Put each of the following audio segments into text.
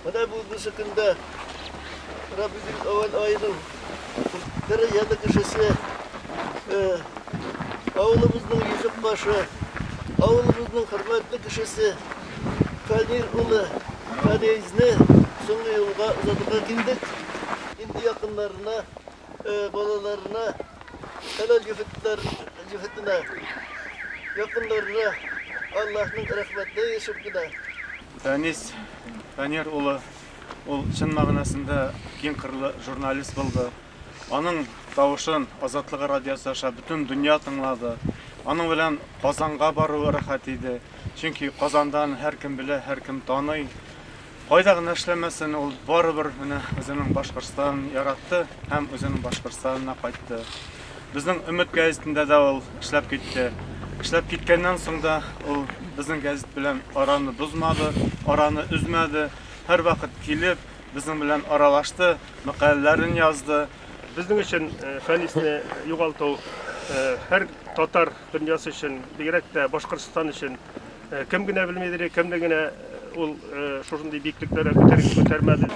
Менә бүгенге көндә Рабигул әүвәл аеның дәрәҗәле кешесе, авылыбызның йөзек кашы, авылыбызның хөрмәтле кешесе Фәнир улы Фәнизне соңгы юлга озатырга килдек. Инде якыннарына, балаларына, хәләл җефетләр, җефетенә, якыннарына Аллаһның рәхмәтенә ирешеп кенә. Фәнис Фәнир улы ул чын мәгънәсендә киң кырлы журналист булды. Аның тавышын Азатлык радиосы аша бөтен дөнья тыңлады. Аның белән Казанга баруы рәхәт иде. Чөнки Казандан һәркем белә, һәркем таный. Кайда гына эшләмәсен, ул барыбер менә үзенең Башкортстанын яратты һәм үзенең Башкортстанына кайтты. Безнең Өмет гәзитендә дә ул эшләп китте. Эшләп киткәннән соң да ул безнең гәзит белән араны бозмады, араны өзмәде. Һәрвакыт килеп, безнең белән аралашты, мәкаләләрен язды. Безнең өчен Фәнисне югалту һәр татар дөньясы өчен, бигрәк тә Башкортстан өчен кем генә белмидер, кемне генә ул шушындый биеклекләргә күтәреп күтәрмәде.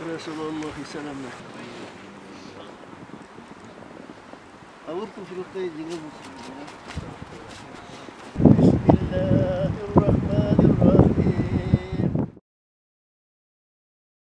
Resulullah selamlar. Avrupa Fırık'ta yine bu.